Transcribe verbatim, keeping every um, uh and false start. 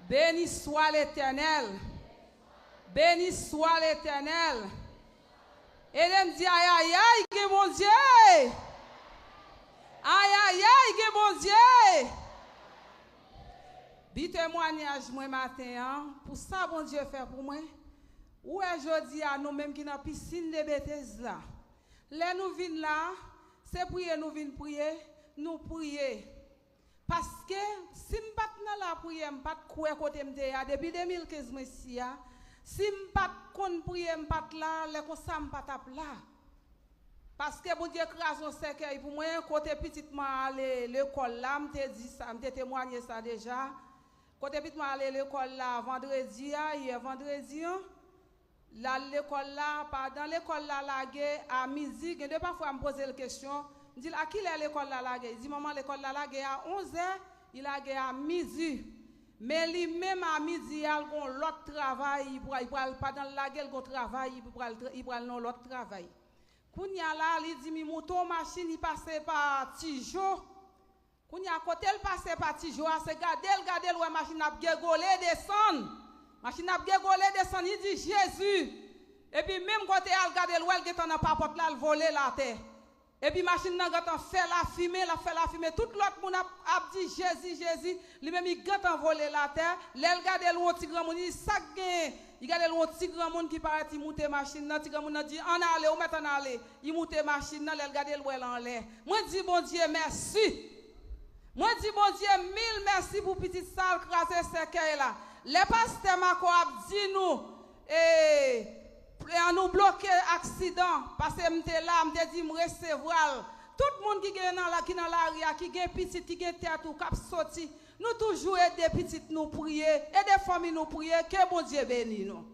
Béni soit l'Éternel. Béni soit l'Éternel. Ede m di ayayay, gen Bondye. Ayayay, gen Bondye. Bi temwanyaj mwen maten an, pou sa Bondye fè pou mwen. Ou wè jodi a, nou menm ki nan pisin de betez la. Lè nou vin la, se priye nou vin priye, nou priye. Paske si m pa t nan lapriyè, m pa t kwè kote m te ye a. Depi de mil kenz mwen si a, si m pa t konn priye, m pa t la, lè konsa m pa t ap la. Paske Bondye kraze yon sèkèy pou mwen, kote pitit mwen ale lekòl la, m te di sa, m te temwanye sa deja. Kote pitit mwen ale lekòl la vandredi a, yè vandredi an, l al lekòl la, pandan lekòl la lage a midi, gen de pafwa m poze l kesyon, m di l, "A kilè lekòl la lage?" Li di, "Manman, lekòl la lage a onzè, li lage a midi." Men li menm a midi a, l gon lòt travay, li pral, li pral, pandan l lage, l gon travay, li pral, li pral nan lòt travay. Kounye a la, li di m li moute yon machin, li pase pa Tijo. Kounye a, kote l pase pa Tijo a, se gade l, gade l, wè machin ap gegole desann. Machin ap gegole desann, li di, "Jezi!" Epi menm kote a, l gade l, wè l gentan nan papòt la, l vole l atè. Epi machin nan gentan fè lafimen, l ap fè lafimen. Tout lòt moun ap, ap di, "Jezi, Jezi." Li menm, li gentan vole l atè. Lè l gade l, yon ti granmoun, li di, "Sa k genyen?" Li gade l, yon ti granmoun ki parèt, li moute machin nan. Ti granmoun nan di, "Ann ale, ou mèt ann ale." Li moute machin nan, lè l gade l, wè l anlè. Mwen di Bondye mèsi. Mwen di Bondye mil mèsi pou pitit sa l kraze sèkèy la. Lè pastè Mako ap di nou, e, an nou bloke aksidan, paske m te la, m te di m resevwa l. Tout moun ki gen nan la, ki nan lari a, ki gen pitit, ki gen tèt ou, k ap soti, nou toujou ede pitit nou priye, ede fanmi nou priye, ke Bondye beni nou.